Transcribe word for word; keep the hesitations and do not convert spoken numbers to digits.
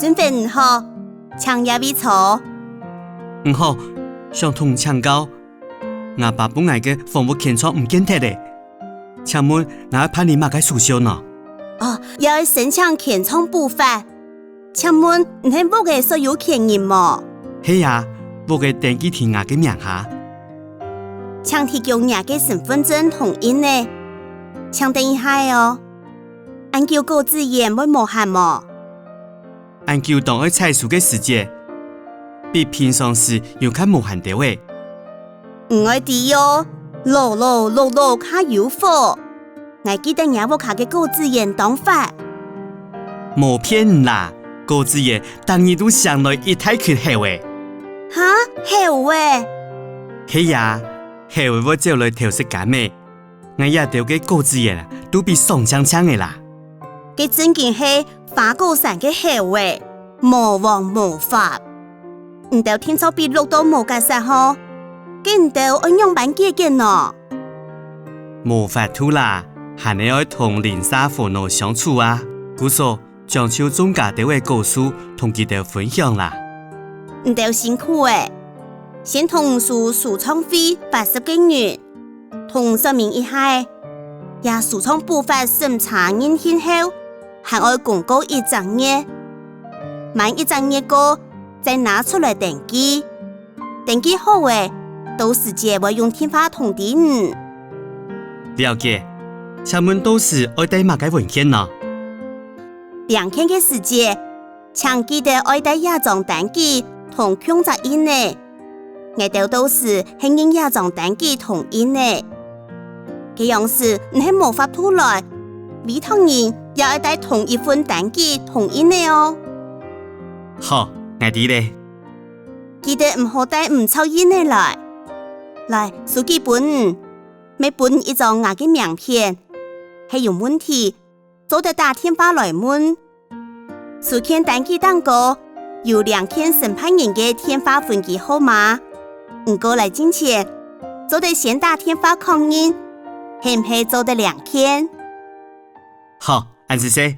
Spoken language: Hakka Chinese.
恁仔你好，請這位坐。你好，想同你請教，吾爸分𠊎个房屋權狀毋見忒了，請問𠊎愛辦理麼个手續呢？哦，也愛申請權狀補發。請問你係屋个所有權人無？係啊，屋个登記在吾个名下。請提供若个身分證同印仔。請等一下仔哦。恁久果子園會無閒無？ 恁久當愛採收个時節，比平常時又較無閒兜仔。你愛知哦，勞勞碌碌較有福。𠊎記得若屋下个果子園當闊。無騙你啦，果子園逐日都生來一大群猴仔。哈，猴仔？係啊，猴仔會走來偷食柑仔。 𠊎這兜个果子園啊，都比爽淨淨仔啦。該正經係花果山个猴仔，無王無法。你兜定著比鹿都無結煞吼，該你兜愛仰般解決呢？無法度啦，還係愛同鄰舍和睦相處啊。故所，將就種加兜仔果樹同佢兜分享啦。你兜辛苦了，先同你收收藏費八十個銀。 同你說明一下，這收藏補發審查認定後，還愛公告一隻月。滿一隻月過，再拿出來登記。登記好了，到時節會用電話通知你。了解，請問到時愛帶麼个文件呢？領件个時節， 請記得愛帶這張單據同共隻印仔。𠊎兜到時係認這張單據同印仔。該樣時你係無法度來，委託人也愛帶同一份單據同印仔哦。好，𠊎知了。記得毋好帶毋著印仔來。來，書記分你，乜分你一張𠊎个名片，係有問題， 做得打電話來問。收件單據頂高有領件承辦人个電話分機號碼，你過來進前，做得先打電話確認，係毋係做得領件。好，恁仔細。